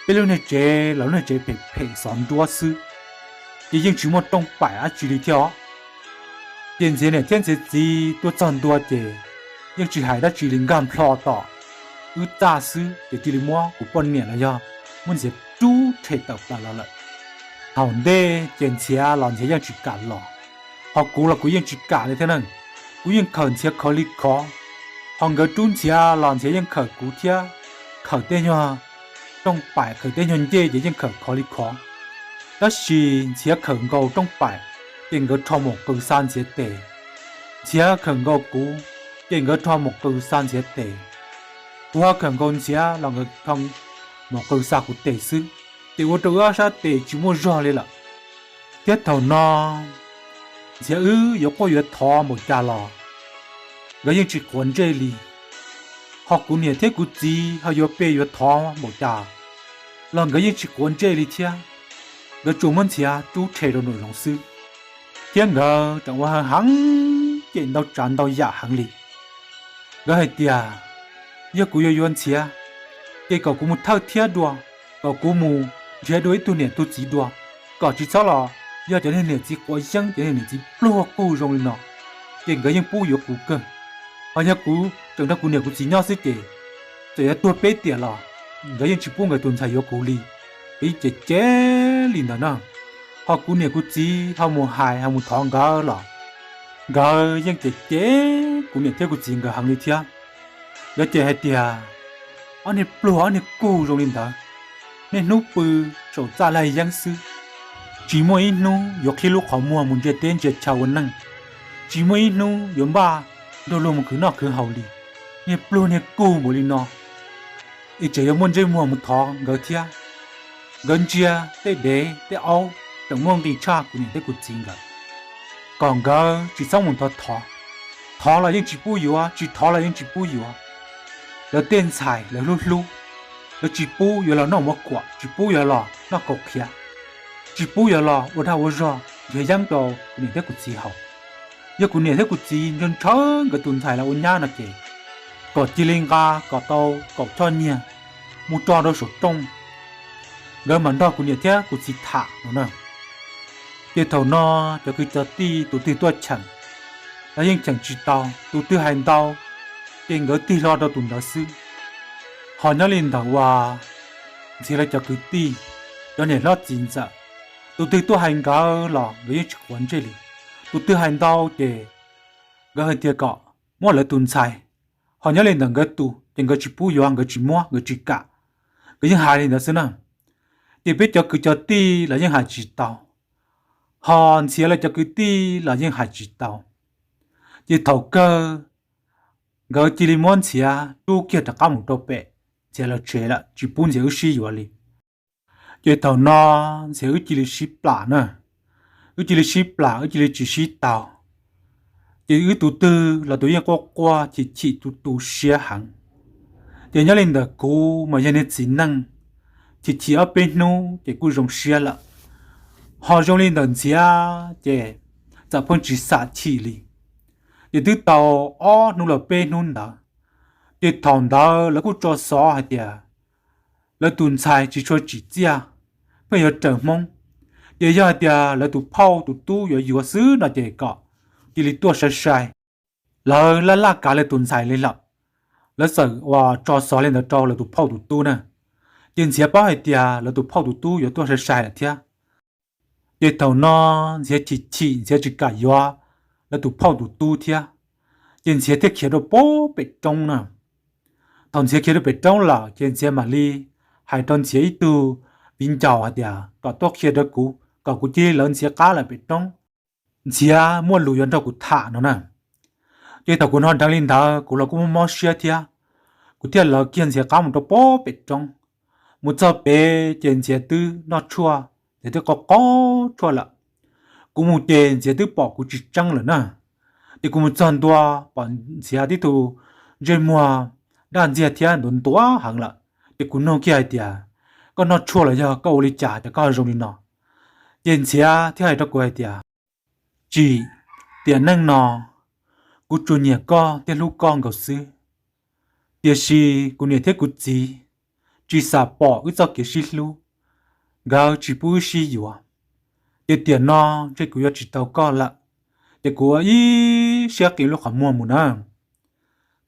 Peb lub niag tsev los lub niag tsev phem phem xov nruab xwb, ces yeej tsis muaj rooj paim dab tsi li thiab os. Ces Ntxhiav niam thiab Ntxhiav txiv tuaj txog ntua ces yeej tsis hais dab tsi li, nkag nplho tom wb txaj xwb ces cia li muab kuv poj niam los yog muab Ntxhiav rub rhe tawm plaws los lawm. Thaum ntej ces Ntxhiav los Ntxhiav yeej tsis kam los, ho kuv los kuv yeej tsis kam li thiab na. Kuv yeej khawm Ntxhiav khov li khov, ho nkawd rub Ntxhiav los Ntxhiav yeej khawm kuv thiab, khawm tej nyuag rooj paim khawm tej nyuag ncej ces yeej khawm khov li khov. Tab sis Ntxhiav khawm nkaus rooj paim ces nkawd rho mus qw xa Ntxhiav tes. Ntxhiav khawm nkaus kuv ces nkawd rho mus qw xa Ntxhiav tes. Kuv ho khawm nkaus Ntxhiav los nkawd rho mus qw xa kuv tes xwb, ces ua rau wb ob sab tes tsis muaj zog li lawm. Thiab thaum no Ntxhiav wb yuav quaj yuav thov npaum cas los nkawd yeej tsis quav ntsej li. Ho kuv niam thiab kuv txiv ho yuav pe yuav thov npaum cas los nkawd yeej tsis quav ntsej li thiab. Nkawd tsuas muab Ntxhiav rub rhe rau nraum zoov xwb, thiab nkawd tseem ua heev heev cem ntau tsav ntau yam heev li. Nkawd hais tias yog kuv yuav yuav Ntxhiav, ces kom kuv mus thawj thiab dua, kom kuv mus nrhiav dua ib tug niam tug txiv dua, kom tsis txhob los yog cov niag niam txiv quav yeeb, cov niag niam txiv pluag qug zoo li no, ces nkawd yeej pub yuav kuv kawg. Ho yog kuv tseem nrog kuv niam kuv txiv nyob xwb ces txawm yuav tuag peb tiam los nkawd yeej tsis pub nkawd tus ntxhais yuav kuv li. Nkawd yeej cem cem li ntawd na. Ho kuv niam kuv txiv ho mus hais ho mus thov nkawd los nkawd yeej cem cem kuv niam thiab kuv txiv nkawd heev li thiab. Nkawd cem hais tias ob niag pluag ob niag kug zoo li ntawd, niaj hnub pw saum txaj laig yeeb xwb, tsis muaj ib hnub yuav qhib lub qhov muag mus ntsia teb ntsia chaw ua neej. tsis muaj ib hnub yuav npaj nrog luag mus khwv noj khwv haus li, niag pluag niag kuj npaum li no, es tseem yuav muaj ntsej muag mus thov nkawd thiab. Nkawd ntsia tej dev tej aub tseem muaj nqis tshaj kuv niam thiab kuv txiv nkawd, kom nkawd tsis txhob mus thov thov. Thov los yeej tsis pub yuav, tsis thov los yeej tsis pub yuav. Lawv tej ntxhais lawv hlub hlub, lawv tsis pub yuav los noj muab kuam, tsis pub yuav los noj kaus qhiav, tsis pub yuav los ua dag ua zog nrhiav yeeb rau kuv niam thiab kuv txiv haus. Yog kuv niam thiab kuv txiv ntshaw ntshaw nkawd tus ntxhais los ua nyab no ces kom cia li nqa kom tau kaum choj nyiaj mus tso rau saum rooj, nkawd mam nrog kuv niam thiab kuv txiv tham no na. Ces thaum no cov kwv cov tij tus twg tuaj cheem, lawv yeej cheem tsis tau, tus twg hais ntau ces nkawd tig hlo rau tus ntawd xwb. Ho nyob li ntawm uas Ntxhiav lawv cov kwv tij, cov niam hlob txiv ntxawm, tus twg tuaj hais nkawd los nkawd yeej tsis quav ntsej li. Tus twg hais ntau ces nkawd hais tias kom muab lawv tus ntxhais, ho nyob li ntawm nkawd tus ces nkawd tsis pub yuav, nkawd tsis muab, nkawd tsis kam, nkawd yeej hais li ntawd xwb na. Ces peb cov kwv cov tij los yeej hais tsis tau, ho Ntxhiav lawv cov kwv tij los yeej hais tsis tau. Ces thaum kawg nkawd cia li muab Ntxhiav rub kiag rov qab mus rau pem Ntxhiav lawv tsev lawm, tsis pub Ntxhiav wb sib yuav li. Ces thaum no Ntxhiav wb cia li sib plam na, wb cia li sib plam, wb cia li tsis sib tau. Ces wb tus twg los tus yeej quaj quaj chim chim tu tu siab heev. Ces nyob li ntawm kuv mas yog niag txiv neej, chim chim ob peb hnub ces kuj zoo siab lawm. Ho zoo li ntawm Ntxhiav ces txawm pheej tsis xam chim li. Ces twb tau ob hnub los peb hnub ntawd, ces thaum ntawd lawv kuj tso xov hais tias lawv tus ntxhais tsis tshua tsim txiaj, pheej yuav raws Hmoob. Ces yog hais tias lawv tus phauj tus tub yuav yuav xwb no ces kom cia li tuaj sai sai. Lawv laj laj kav lawv tus ntxhais li lawm, lawv txawm uas tso xov li ntawd rau lawv tus phauj tus tub na. Ces Ntxhiav paub hais tias lawv tus phauj tus tub yuav tuaj sai sai lawm thiab. Ces thaum no Ntxhiav chim chim, Ntxhiav tsis kam yuav lawv tus phauj tus tub thiab, ces Ntxhiav thiaj khiav rau pem roob na. Thaum Ntxhiav khiav rau pem roob lawm ces Ntxhiav mam li hais rau Ntxhiav ib tug viv ncaus hais tias kom tuaj qhia rau kuv, kom kuv cia li lawv Ntxhiav qab lawm pem roob, Ntxhiav muaj lus yuav nrog kuv tham no na. Ces thaum kuv hnov dheev li ntawd kuv los kuj mob mob siab thiab, kuv thiaj lawv kiag Ntxhiav qab mus rau pem roob. Mus txog pem ces Ntxhiav twb noj tshuaj, Ntxhiav twb qaug qaug tshuaj lawm. Kuv mus ces Ntxhiav twb pom kuv tsis tseeb lawm na. Ces kuv mus txog ntua pom Ntxhiav tib tug ntsej muag daj ntxiag thiab ntuav ntuav heev lawm. Ces kuv nug kiag hais tias, koj noj tshuaj los yog koj ua li cas ces koj ho zoo li no? Ces Ntxhiav thiaj hais rau kuv hais tias, tsim, tiam neej no kuv tsuas nyiam koj thiab hlub koj nkaus xwb, tiam sis kuv niam thiab kuv txiv tsis xam pom wb txoj kev sib hlub, nkawd tsis pub wb sib yuav. Ces tiam no ntshe kuv yuav tsis tau koj lawm, ces kuv ua ib siab qi lub qhov muag mus na.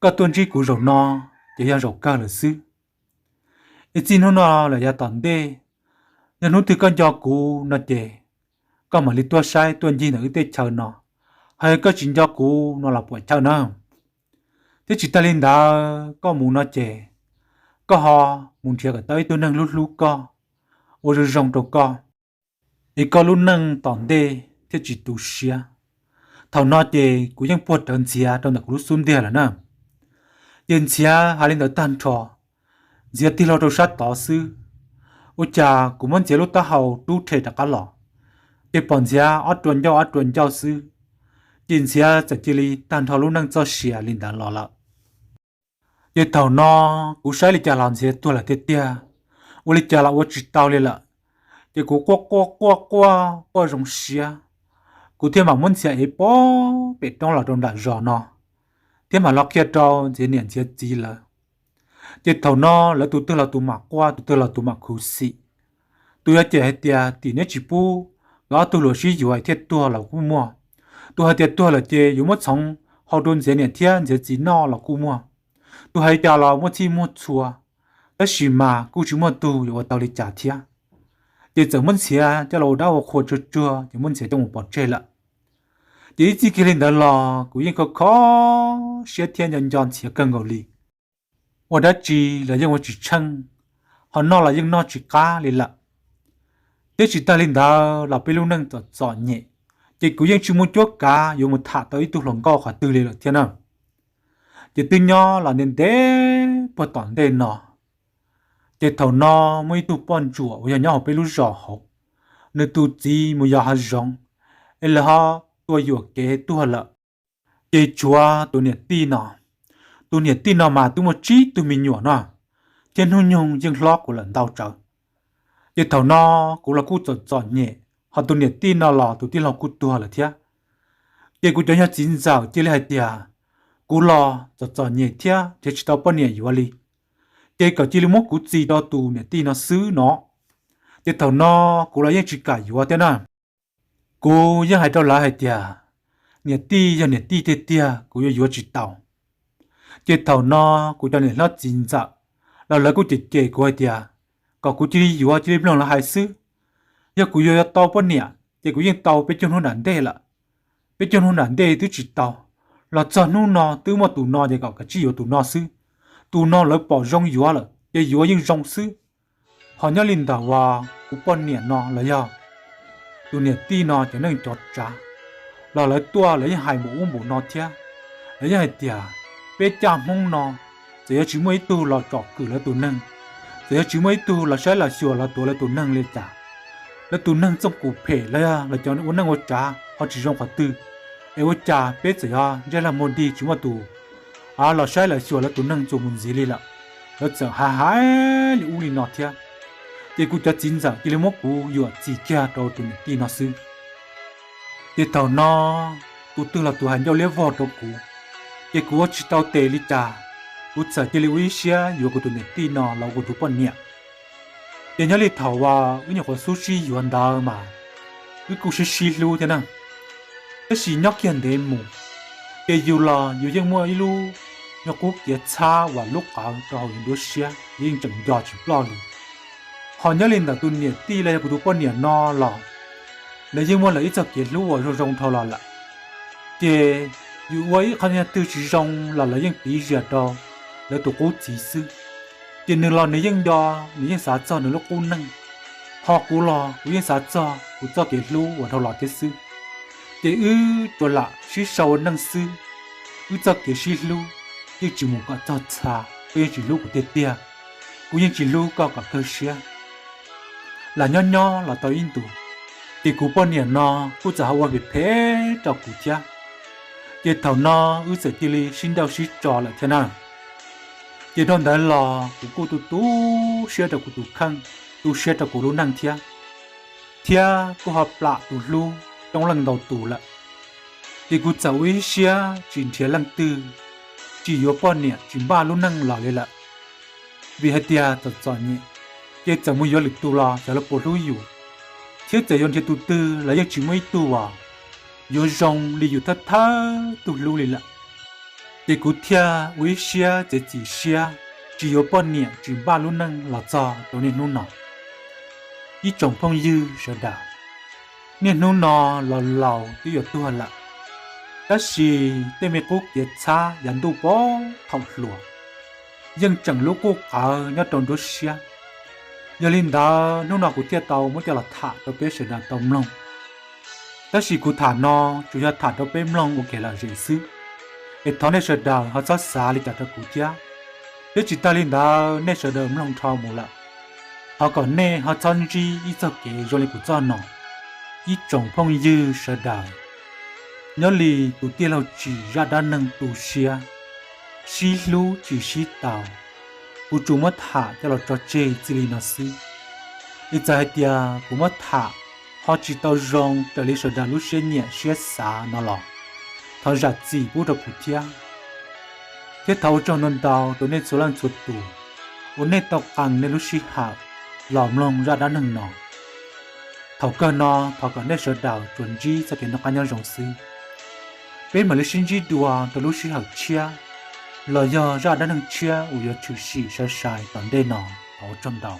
Koj tuaj ntsib kuv zaum no ces yog zaum kawg lawm xwb. Es txij hnub no lawm yav tom ntej, yog hnub twg koj nco kuv no ces koj mam li tuaj saib tuaj ncig ntawm wb teb chaws no. Ho yog koj tsis nco kuv no los puam chawj na. Thiab tsis tag li ntawd koj mus no ces koj ho mus nrhiav kom tau ib tug neeg hlub hlub koj, ua zoo zoo rau koj, es koj lub neej tom ntej thiaj tsis tu siab. Thaum no ces kuv yeej puag rawv Ntxhiav rau ntawm kuv lub xub ntiag lawm na. Ces Ntxhiav hais li ntawd tag nrho, Ntxhiav tig hlo rau sab tod xwb, ua cas kuv muab Ntxhiav lub taub hau rub rhe rov qab los, ces pom Ntxhiav ob rua ncauj ob rua ncauj xwb. Ces Ntxhiav txawm cia li tag nrho lub neej txoj sia li ntawd los lawm. Ces thaum no kuv saib li cas los Ntxhiav tuag lawm tiag tiag, ua li cas los ua tsis tau li lawm. Ces kuv quaj quaj quaj quaj quaj zoo siab, kuv thiaj mam muab Ntxhiav ev pem roob los rau nram zos no, thiab mam los qhia rau Ntxhiav niam Ntxhiav txiv lawv. Ces thaum no lawv tus twg los tus mam quaj, tus twg los tus mam khuv xim. Tus yuav cem hais tias tim neb tsis pub nkawd ob tug luag sib yuav thiaj tuag los kuj muaj. Tus hais tias tuag lawm ces yuav muab txhoov hau rau Ntxhiav niam thiab Ntxhiav txiv noj los kuj muaj. Tus hais cas los muaj txhij muaj txhua, tab sis mas kuj tsis muaj tug yuav ua tau li cas thiab. Ces txawm muab Ntxhiav coj los ua dab ua qhua tsuag tsuag ces muab Ntxhiav coj mus pov tseg lawm. Ces ib txij kiag li ntawd los kuv yeej kho kho siab thiab nco nco Ntxhiav kawg nkaus li. Ua dab tsi los yeej ua tsis tsheej, ho noj los yeej noj tsis qab li lawm. Thiab tsis tag li ntawd los peb lub neej txom txom nyem, Ces kuv yeej tsis muaj cuab kav yuav mus tham tau ib tug hluas nkauj qhov twg li lawm thiab na. Ces twb nyob los ntev ntev puag tom ntej no, ces thaum no muaj ib tug poj ntsuam uas yog nyob hauv peb lub zos hauv, nws tus txiv mus yos hav zoov, es lawv ho tua yuam kev tuag lawm. Ces tshuav tus niam tij no, tus niam tij no mas twb muaj tsib tug me nyuam no, thiab hnub nyoog yeej hlob kuv lawm ntau tsawv. Ces thaum no kuv los kuj txom txom nyem, ho tus niam tij no los tus tij laug kuj tuag lawm thiab. Ces kuv cov yog txiv ntxawm cia li hais tias, kuv los txom txom nyem thiab nrhiav tsis tau poj niam yuav li, ces kom cia li muab kuv txis rau tus niam tij no xwb no. Ces thaum no kuv los yeej tsis kam yuav thiab na. Kuv yeej hais rau lawv hais tias, niam tij yog niam tij tiag tiag kuv yuav yuav tsis tau. Ces thaum no kuv cov niam hlob txiv ntxawm los lawv kuj cem cem kuv hais tias, kom kuv cia li yuav cia li mloog lawv hais xwb. Yog kuv yuav yuav tau poj niam ces kuv yeej tau peb caug hnub nram ntej lawm. Peb caug hnub nram ntej twb tsis tau, los txog hnub no twb muaj tus no ces kom kav tsij yuav tus no xwb. Tus no lawv pom zoo yuav lawm ces yuav yeej zoo xwb. Ho nyob li ntawm uas kuv poj niam no los yog tus niam tij no cov neej cov tsav los lawv tuaj lawv yeej hais npaum ub npaum no thiab. Lawv yeej hais tias, peb caj Hmoob no txawm yog tsis muaj ib tug los tsom kwm lawv tus neeg, txawm yog tsis muaj ib tug los saib los xyuas los tuav lawv tus neeg li cas, lawv tus neeg txooj kum phem los yog lawv cov ua neej ua tsav ho tsis zoo qhov twg, es ua cas peb txawm yog ntsej lag muag dig tsis muaj tus los saib los xyuas lawv tus neeg txuas mus ntxiv li lawm. Lawv txawm hais hais li ub li no thiab. Ces kuv cov txiv ntxawm cia li muab kuv yuam txim kiag rau tus niam tij no xwb. Ces thaum no tus twg los tus hais ncauj liab vog rau kuv, ces kuv ua tsis tau tes li cas, kuv txawm cia li ua ib siab yuav kuv tus niam tij no los ua kuv tus poj niam. Ces nyob li thaum uas wb nyuam qhuav xub sib yuav ntawd mas wb kuj sib sib hlub thiab na. Tab sis nyob kiag ntev mus, ces yus los yus yeej muaj ib lub nyuag qub kiav txhab uas lub qawv rau hauv yus nruab siab yeej tseem nco tsis ploj li. Ho nyob li ntawm tus niam tij los yog kuv tus poj niam no los, lawv yeej muaj lawv ib txoj kev hlub uas zoo zoo dhau los lawm. Ces yus ua ib qho twg tsis zoo los lawv yeej piv zias rau lawv tus qub txiv xwb. Ces nws los nws yeej nco, nws yeej xav txog nws lub qub neej. Ho kuv los kuv yeej xav txog kuv txoj kev hlub uas dhau los thiab xwb. Ces wb tsuas lam sib sau ua neej xwb, wb txoj kev sib hlub yeej tsis mus kom txog txha. Koj yeej tsis hlub kuv tiag tiag, kuv yeej tsis hlub koj kom kawg siab. Lam nyob nyob los tau ib ntus, ces kuv poj niam no kuj txawm ho ua phem phem rau kuv thiab. Ces thaum no wb txawm cia li sib nrauj sib tso lawm thiab na. Ces dhau ntawd los kuv kuj tu tu siab rau kuv tus kheej, tu siab rau kuv lub neej thiab, thiab kuj ho plam tus hlub coob leej ntau tus lawm. Ces kuv txawm ua ib siab tsis nrhiav leej twg, tsis yuav poj niam tsis npaj lub neej los li lawm. Vim hais tias txom txom nyem, ces txawm mus yuav lwm tus los xyov lawv puas hlub yus, thiab txawm yuav nrhiav tus twg los yeej tsis muaj ib tug uas yuav zoo li yus thawj thawj tug hlub li lawm. Ces kuv thiaj ua ib siab txiav txim siab tsis yuav poj niam tsis npaj lub neej los txog rau niaj hnub no. Ib tsoom phooj ywg sawv daws, niaj hnub no los laus twb yuav tuag lawm, tab sis tej me qub kiav txhab yav ntuj pog thaum hluas yeej tseem lub quj qawv nyob rau nruab siab. Yog li ntawd hnub no kuv thiaj tau muab coj los tham rau peb sawv daws tau mloog. Tab sis kuv tham no tsuas yog tham rau peb mloog ua kev lom zem xwb, es thov nej sawv daws ho txhob xav li cas rau kuv thiab. Thiab tsis tag li ntawd nej sawv daws mloog nrho mus lawm, thov kom nej ho txhob ntsib ib txoj kev zoo li kuv txoj no. Ib tsoom phooj ywg sawv daws, nyob li tus tij laug Tsim zaj dab neeg tu siab, sib hlub tsis sib tau, kuv tsuas muab tham coj los tso tseg txij li no xwb. Es txawm hais tias kuv muab tham ho tsis tau zoo raws li sawv daws lub siab nyiam siab xav no los, thov zam txim pub rau kuv thiab. Thiab thov ua tsaug ntau ntau rau nej txhua leej txhua tus uas nej tau qee nej lub sij hawm los mloog zaj dab neeg no. Thaum kawg no thov kom nej sawv daws tsuas ntsib txoj kev noj qab nyob zoo xwb. Peb mam li sib ntsib dua rau lub sij hawm tshiab los yog zaj dab neeg tshiab uas yuav tshwm sim sai sai tom ntej no. Thov ua tsaug ntau.